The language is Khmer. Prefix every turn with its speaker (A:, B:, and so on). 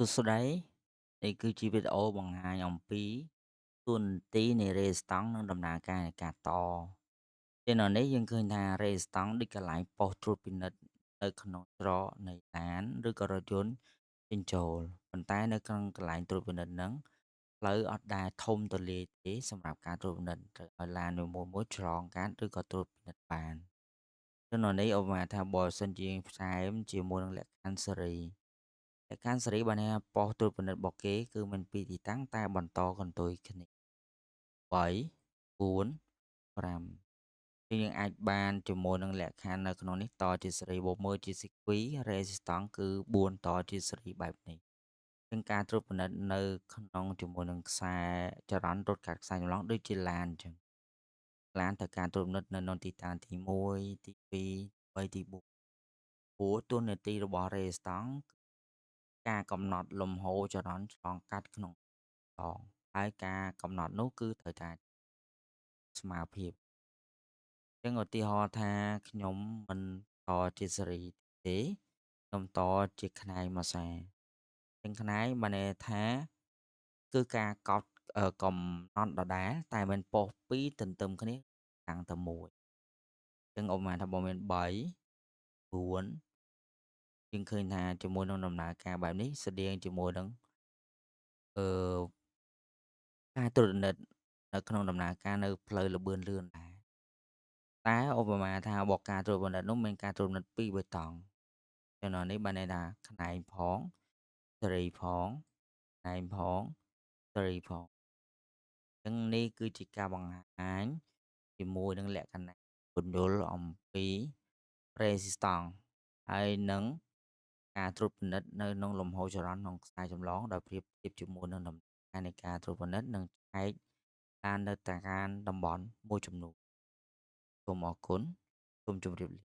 A: សួស្តីនេះគឺជាវីដេអូបង្ហាញអំពីតួនាទីនៃរេស្តង់និងដំណើរការនៃការតជានៅនេះយើងឃើញថារេស្តង់ដូចកន្លែងប៉ុស្តិ៍ត្រួតពិនិត្យនៅក្នុងច្រកនៃឡានឬក៏រថយន្តចេញចូលប៉ុន្តែនៅក្នុងកន្លែងត្រួតពិនិត្យហ្នឹងផ្លូវអត់ដែលធំទូលាយទេសម្រាប់ការត្រួតពិនិត្យត្រូវឲ្យឡានមួយៗឆ្លងកាត់ឬក៏ត្រួតពិនិត្យបានចំណុចនេះឧបមាថាបើសិនជាផ្សែមជាមួយនឹងលក្ខខណ្ឌសេរីលក្ខខណ្ឌសេរីបានន័យថាប៉ុស្តិ៍ត្រួតពិនិត្យរបស់គេគឺមានពីរទីតាំងតែបន្តកន្ទុយគ្នា3 4 5យើងអាចបានជាមួយនឹងលក្ខខណ្ឌនៅក្នុងនេះតជាសេរីបូកមើលជា circuit resistance គឺ4តជាសេរីបែបនេះជាងការត្រួតពិនិត្យនៅក្នុងជាមួយនឹងខ្សែចរន្តរត់កាត់ខ្សែចម្លងដូចជាឡានអញ្ចឹងឡានត្រូវការត្រួតពិនិត្យនៅក្នុងទីតាំងទី1ទី2 3ទី4ព្រោះតួនាទីរបស់ resistance ការកំណត់លំហូរចរន្តឆ្លងកាត់ក្នុងដងហើយការកំណត់នោះគឺត្រូវតែស្មើភាពអញ្ចឹងឧទាហរណ៍ថាខ្ញុំមិនតជាសេរីទេខ្ញុំតជាខ្នែងមួយសាអញ្ចឹងខ្នែងបានន័យថាគឺការកត់កំណត់ដដែលតែមិនប៉ុស្តិ៍ពីរទន្ទឹមគ្នាតាំងតែមួយអញ្ចឹងឧបមាថាបើមាន3 4យើងឃើញថាជាមួយនឹងដំណើរការបែបនេះស្តៀងជាមួយនឹងអឺការត្រួតពិនិត្យនៅក្នុងដំណើរការនៅផ្លូវល្បឿនលឿនដែរតែឧបមាថាបើការត្រួតពិនិត្យនោះមានការត្រួតពិនិត្យពីរបេតុងចំណុចនេះបានន័យថាខ្នែងផងសេរីផងខ្នែងផងសេរីផងអញ្ចឹងនេះគឺជាការបង្ហាញជាមួយនឹងលក្ខណៈពន្យល់អំពី resistance ហើយនឹងការត្រួតពិនិត្យនៅក្នុងលំហូរចរន្តក្នុងខ្សែចម្លងដោយប្រៀបធៀបជាមួយនឹងដំណើរការនៃការត្រួតពិនិត្យនិងឆែកតាមនៅតាមតំបន់មួយចំនួនសូមអរគុណសូមជម្រាបលា។